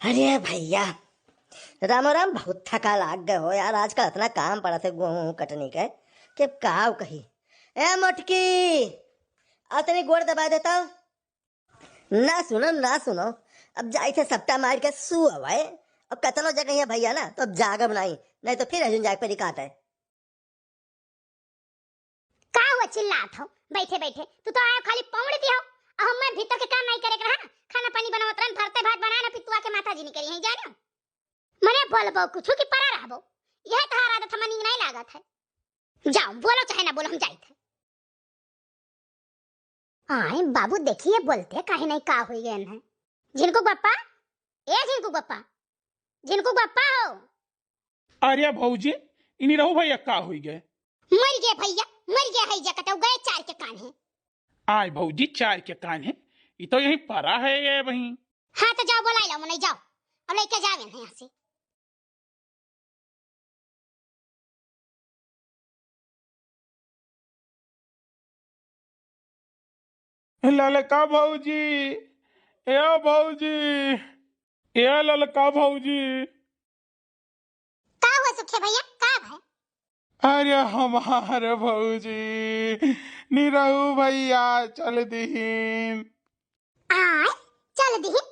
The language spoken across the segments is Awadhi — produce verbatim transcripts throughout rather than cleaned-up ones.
अरे भइया, रामो राम, बहुत थका लाग गए हो यार, आजकल इतना काम पड़ा थे गेहूं कटनी के, कि अब काव कही। ए मोटकी, आ तनी गोड़ दबा देता। ना सुनो, ना सुनो, अब जाई थे सपटा मार के सू हवाए। अब कतनो जगह है भइया ना, तो अब जागब नाई, नहीं तो फिर हजून जाग पे रिकात है। का हुआ चिल्लात हो बैठे बैठे? तू तो आयो खाली पौड़ दियो, और हमें भीतर के काम नहीं करे के रहा ना, खाना पानी बनावत रहन, भरते भात बनाए ना, फिर तू आके माता जी नहीं करी है, जानो? मने बोलबो कुछ की परा रहबो, यह तहार आदत हमें नीक नहीं लागत है। जाओ, बोलो चाहे ना बोलो, हम जाइत है। आए बाबू, देखिए बोलते काहे नहीं, का होई गए हैं? झिनकू बप्पा, ए झिनकू बप्पा, झिनकू बप्पा हो। अरे भौजी, इन्हीं रहू भैया, का होई गए? मर गए भैया, मर गए है जा कटऊ गए चार के कान है। आए भौजी, चार के कान है, ई तो यहीं परा है ये वहीं। हाँ तो जाओ बोलाई लाओ, मने जाओ, अब लेके जावे हैं यहाँ से। ललका भौजी, ए भौजी, ए ललका भौजी। का हुआ सुखे भैया, का भाई? अरे हमार भौजी, निरहू भैया चल दिहिन। आय, चल दिहिन?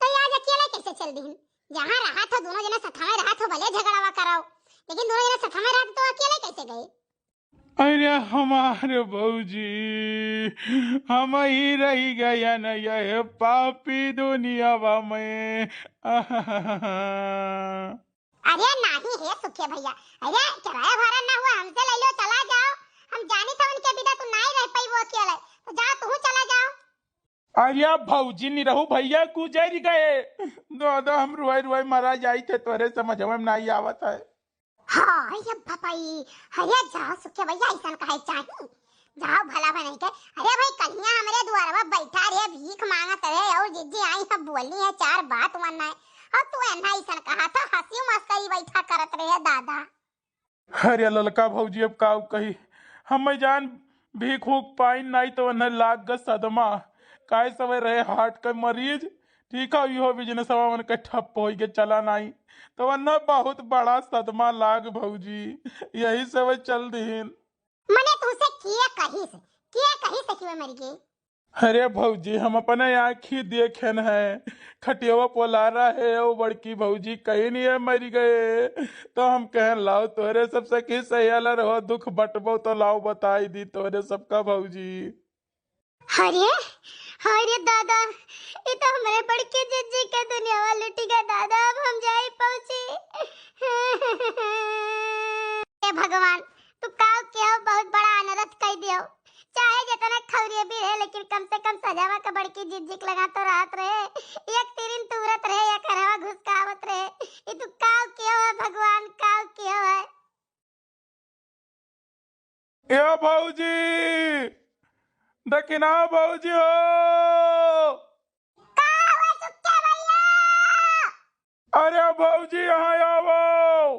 तो आज अकेले कैसे चल दिहिन? जहाँ रहा था दोनों जने सथावे रहा था, भले झगड़ावा कराओ, लेकिन दोनों जने सथावे रहा तो अकेले कैसे गए? अरे हमार भौजी, हम ही रह गए न यह पापी दुनियावा में। अरे नाही हे सुखे भैया, अरे किराया भाड़ा ना हुआ, हमसे ले लो, चला जाओ। हम जानी था उनके बिना तू नहीं रह पाई वो अकेले, तो जाओ तू चला जाओ। अरे भौजी, निरहू भैया गुजर गए। दादा, हम रुआई रुआई मरा जाई थे, तोरे समझ में नहीं आवत है। हाँ, ये भपाई, अरे जाओ सुखे भैया, ऐसन कहे चाही। जाओ भला बने के। अरे भाई, कन्या हमरे दुआरवा बैठा रहे, भीख मांगत रहे, और जिज्जी आई है, बोली है चार बात वरना है। और तू एन्हा ऐसन कहा था, हंसी मस्करी बैठा करत रहे दादा। अरे ललका भौजी, अब का कही, हम जान भीख हूख पाइन नाई तो उन्हें लाग ग सदमा। काय समय रहे हार्ट के मरीज, ठीक है, इहो बिजनेसवा उनके ठप्प होई के चला नाई, तो उन्हें बहुत बड़ा सदमा लाग भौजी, यही से वह चल दिहिन। मने तुमसे किए कहिस, किए कहिस कि वह मर गई? अरे भौजी, हम अपने आँखी देखेन है, खटियावा पोलारा है, वो बड़की भौजी कहीं नहीं है, मर गए। तो हम कहन, लाओ तोहरे सब सखी सहेलर हो, दुख बटबो तो लाओ बताई दी तोहरे सबका भौजी। अरे, अरे दादा, ये तो हमारे बड़की जिज्जी के दुनियावा लुटी गए दादा, अब हम जाई पहुँची। हे भगवान, तू काव के हो, बहुत बड़ा अनरथ कई दियो। चाहे जितना खौरिया भी रहे, लेकिन कम से कम सजावा का बड़की जिज्जिक लगा तो रहत रहे। एक तिरिन तूरत रहे, एक हरवा घुसकावत रहे। ये तू काव के हो भगवान, काव के हो है? ए भौजी, दखिना भौजी हो। का हुआ सुक्के भैया? अरे भौजी, यहाँ आवो।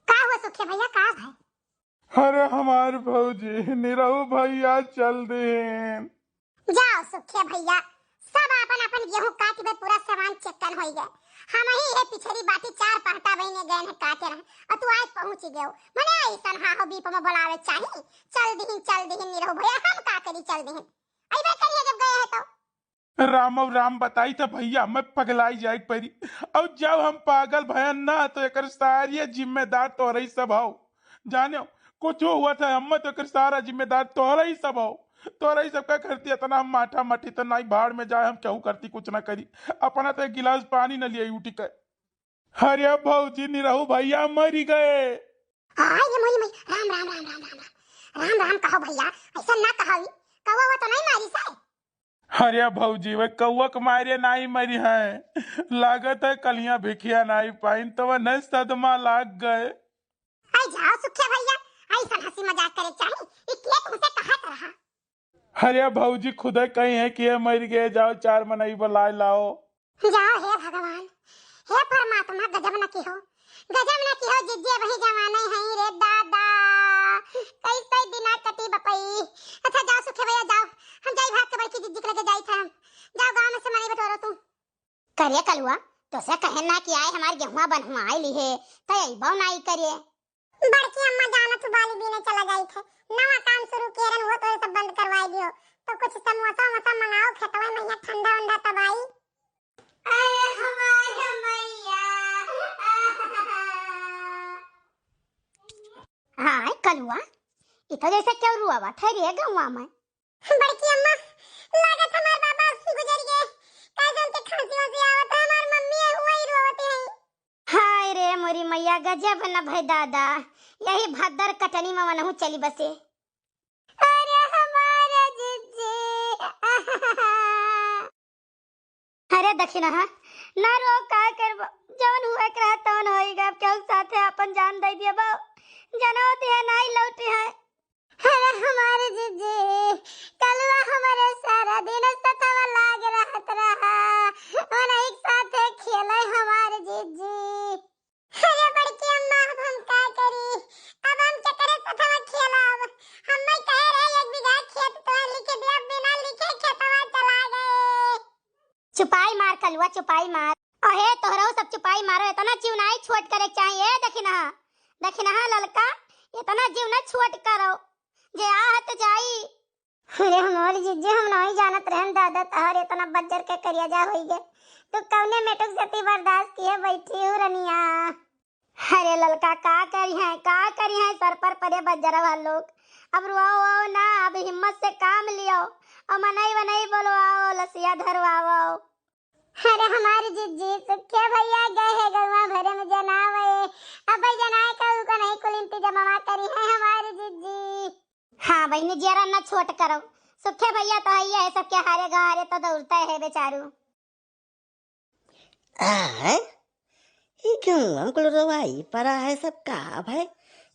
का हुआ सुखे भैया, का भाई? अरे हमार भौजी, निरहू भैया चल दिन। जाओ सुखे भैया, सब आपन आपन गेहूं काट के पूरा सामान चेकन होई गए। हम ही ये पिछड़ी बाटी चार पहटा बहिने गए हैं काटे रहे, और तू आज पहुंच गए हो। मने ऐसन हाँ हो बीप में बोलावे चाही, चल दिहिन, चल दिहिन निरहू भैया, हम का करी चल दिहिन। अइबे करिए जब गए हैं तो। राम और राम बताई था भैया, मैं पगलाई जाए के परी। और जब हम पागल भयन ना, तो एकर सारी जिम्मेदार तोहरे ही सब हो। जाने, कुछ हुआ था हम, तो एकर सारा जिम्मेदार तोहरे ही सब हो। तोहरे ही सबका करती इतना हम माठा मठी तो नहीं, भाड़ में जाए हम, केहू करती कुछ ना करी। अपना तो एक गिलास पानी न लिए उठी के। अरे भौजी, निरहू भैया मरी गए। हाय रे मोरी मोरी, राम, राम, राम, राम, राम, राम। राम, राम कहो भैया, ऐसा ना कहो। कौवा वो तो नहीं मारी से? अरे भौजी, वे कौवा के मारे नहीं मरी है। लागत है कलिया भिखिया नहीं पाइन, तो वह नहीं सदमा लाग गए। आई जाओ सुखिया भैया, ऐसा हंसी मजाक करे चाही। ई के तुमसे कहा रहा? अरे भौजी खुदे कही है कि ये मर गए, जाओ चार मनई बुलाए लाओ। जाओ हे भगवान, हे परमात्मा, गजब न किहो, गजब न किहो, जिज्जे वही जवाने हैं रे दादा, कैसे दिना कटी बपई। अच्छा जाओ सुखे भैया जाओ, हम जाई भाग के बड़की जिज्जी के लगे जाई थे हम। जाओ गांव में से मनई बटोरो तू। करे कलुआ, तोसे कहे ना कि आए हमार गेहुआ बनहुआ आए लिहे, त अइबो नाई करे। बड़की अम्मा जानत हु बाली बीने चला जाई थे, नवा काम शुरू किए रहन, वो तो ये सब बंद करवाई दियो। तो कुछ समोसा वमोसा मंगाओ, खेतवा में यहाँ ठंडा उंडा तब आई। अरे हमारे मैया। हाय कलुआ, इ तो जैसे क्यों रुआवत है रे गौवा में? बड़की अम्मा, लागत हमार बाबा गुजर गए, काहे से उनके खांसी वांसी आवत है, हमार मम्मी है, हुआ ही रोवत है। हाय रे मोरी मैया, गजब न भय दादा, यही भद्दर कटनी में वनहु चली बसे। अरे हमारे जिज्जी। अरे दखिनहा, ना रो, का करबो, जवन हुए के रहा तवन होई गए, अब केहू साथे अपन जान दे दिए बा, जनौती है नाई लौटी है। अरे हमारे जिज्जी, कलुआ हमारे सारा दिन सतवा लाग रहत रहा, और एक साथे खेले हमारे जिज्जी। अरे बड़की अम्मा, अब हम का करी? अब हम केकरे सथवा खेलब? हम्मे कहे रहे एक बीघा खेत तोहर लिखे दे, अब बिना लिखे खेतवा चला गए। चुपाई मार कलुआ, चुपाई मार। अहे तोहरहु सब चुपाई मारो, इतना जीव नाई छोट करे के चाही। ए दखिनहा, दखिनहा ललका, इतना जीव ना छोट करो, जे आहत जाई। अरे हमारी जिज्जी, हम नहीं जानत रहन दादा, तहार इतना बज्जर के करिया जा होई गए। तू कौने मेटुक सती बर्दाश्त किए बैठी हो रनिया? अरे ललका, का करी है, का करी है, सर पर परे बज्जर वाला लोग। अब रोओ, रोओ ना, अब हिम्मत से काम लियो, और मनई वनई बोलवाओ, लसिया धरवाओ। अरे हमारी जिज्जी, सुखे भैया गए है गौवा भरे में जनावे, अब जनाए का उनको नहीं कुल इंतजाम करी है हमारी जिज्जी। हाँ बहिनी, जियरा न छोट करो, सुखे भैया तो है, है सबके हारे गहारे तो दौड़ते है बेचारू। आय, ई क्यों हमको रोवाई पड़ा है सब का भाई?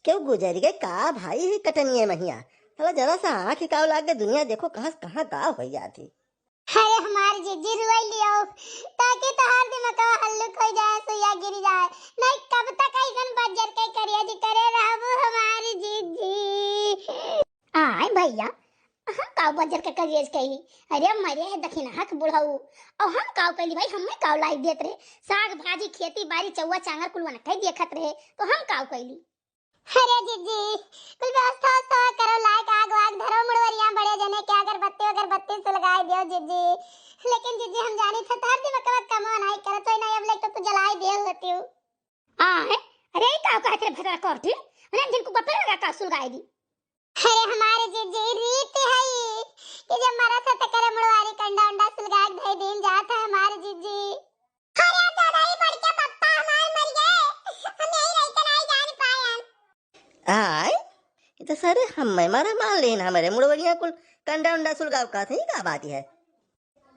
क्यों गुजर गए का भाई ही कटनिए महिया? साला जरा सा आँख ही काव लाग गए दुनिया, देखो कहाँ कहाँ का हो जाती। अरे हमार जिज्जी रुआई लियो, ताकि तोहार दिमागवा हल्लुक हो जाए, सुइया गिर जाए। नहीं कब तक ऐसन बज्जर के करिया जी करे रहबू हमार जिज्जी। आय भैया, हम काव बज्जर के करिया जी कैली? अरे मरे है दखिनहा के बुढ़ऊ, और हम काव कैली भाई, हमें काव लाई देत रहे? साग भाजी खेती बाड़ी चौवा चांगर कुल वनके देखत रहे, तो हम काव कैली? अरे जिज्जी, कुल व्यवस्था उवस्था करो, लाइट आग वाग धरो, मुड़वरिया बड़े जने के अगरबत्ती अगरबत्ती सुलगाई दियो जिज्जी। लेकिन जिज्जी हम जानी थे तोहर दिमागवा कमवा नहीं करत होई, नहीं अब लाइट तो जलाई दियो होती हूँ। आ है? अरे ई का कहत रे भतरा कोठी? अरे जिनको बपे लगा का सुलगाई दी। अरे हमारे जिज्जी रीत है ई कि जब मरा था तो करे मुड़वारी कंडा उंडा सुलगा के धई दिन जात है हमारे जिज्जी। अरे दादा, ई बड़के पप्पा हमार मर गए, हम यही रह के नहीं जान पायन। आय, ये तो सारे हम मैं मारा मान लेन, हमारे मुड़वरिया कुल कंडा उंडा सुलगाव का थे, का बात है?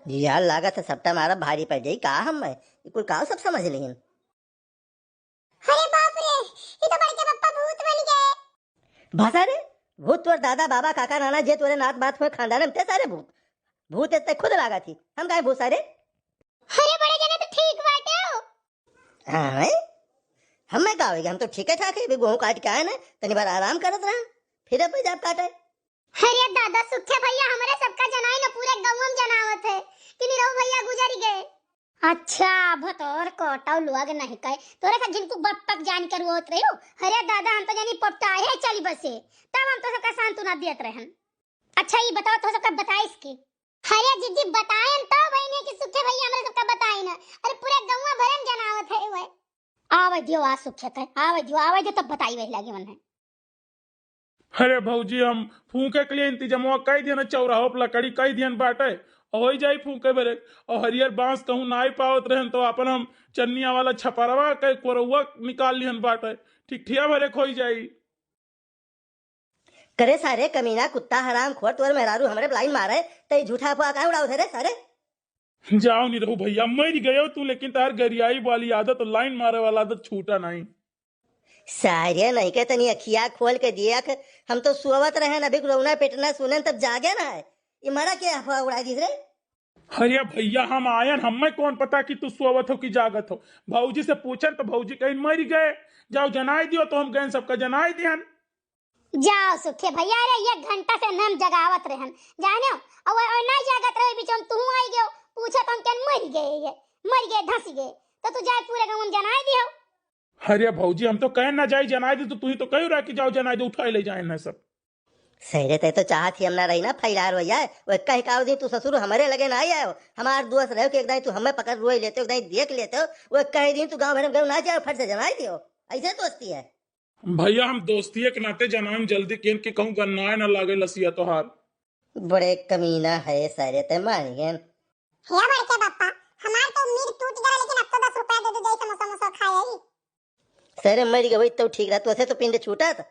यार लागत है सबटा मारा भारी पड़ जाई का हम मैं, ये कुल का सब समझ लेन। अरे बाप रे, ये तो बड़के पप्पा भूत बन गए। भसा रे, भूत तोर दादा, बाबा, काका, नाना, जे तोरे नात बात हुए खानदान में ते सारे भूत। भूत इतने खुद लागा थी, हम काहे भूत सारे? अरे बड़े जने तो ठीक बाटे हो। हाँ, हमें का होइगा, हम तो ठीक है ठाक है, अभी गेहूं काट के आए ना, तनी बार आराम करत रहा, फिर अब जाब काटे। अरे दादा, सुखे भैया हमरे सबका जनाई न, पूरे गाँव में जनावत है कि निरहू भैया गुजर गए। अच्छा, भतोर कोटौ लोग नहीं कहे, तोरे सब जिनको बप्पक जान के रोत रहे हो। अरे दादा, हम तो जानी पपटा है चली बसे, तब हम तो सबका सांत्वना देत रहन। अच्छा, ये बताओ, तो सबका बताइस की? अरे जिज्जी, बतायन तो बहिनी कि सुखे भैया हमरे सबका बताइन। अरे पूरे गौवा भरे में जनावत है वह। आवे दियो, आ सुखे कहे, आवे दियो, आवे दियो, तब बताई वही लागे मन है। अरे भौजी, हम फूंके के लिए इंतजामवा कई दिहन, चौराहो पर लकड़ी कई दिहन बाटे, और होई जाई फूंके भरे। और हरियर बांस कहूँ नाई पावत रहन, तो अपन हम चन्निया वाला छपरवा के कोरौआ निकाल लिहन बाटे, ठीक ठिया भरे होई जाई। करे सारे कमीना, कुत्ता, हराम खोर, तोर मेहरारू हमरे line मारे, त ई झूठा अफवाह काहे उड़ावत है रे सारे? जाओ निरहू भैया, मर गयो तू, लेकिन तार गरियाई वाली आदत और line मारे वाला आदत छूटा नहीं। सारे नहीं के तनी अखिया खोल के देख, हम तो सोवत रहन, अभी रौना पेटना सुनन तब जागे ना है, ये मरा के अफवाह उड़ा दी रे। अरे भैया, हम आयन, हमें कौन पता कि तू सोवत हो कि जागत हो। भौजी से पूछन तो भौजी कहीं मर गए, जाओ जनाई दियो, तो हम गए सबका जनाई दिहन। जाओ सुखे भैया, अरे एक घंटा से हम जगावत रहन, जाने हो, और वो, और नहीं जागत रहे, बीच में तू आई गयो, पूछो तो हम कहन मर गए ये। मरि गए, धँसि गए, तो तू जाए पूरे गाँव में जनाए दियो। अरे भौजी, हम तो कहे ना जाई जनाए दी, तो तू ही तो कही रहा कि जाओ जनाए दो, उठाए ले जाए ना सब। सरे, तै तो चाहत ही हम ना रही ना फैलार भैया, वो कह का दिन तू ससुर हमरे लगे ना आए हो, हमार दोस्त रहो कि एक दाई तू हमें पकड़ रोई लेते हो, एक दाई देख लेते हो, वो कह दिन तू गाँव भर में गयो ना जाओ, फट से जनाए दियो, ऐसे दोस्ती है। भैया, हम दोस्तिये के नाते जनाएम जल्दी केन कि कहूँ गन्नाए ना लागे लसिया तोहार। बड़े कमीना है सरे, तै मान गेन। हे बड़के बापा, हमार तो उम्मीद टूट गया, लेकिन अब तो दस रुपया दे दो, जाई समोसा मोसा खाए आई। सरे, मरि गए तो ठीक रहा, तो ऐसे तो पिंड छूटा था।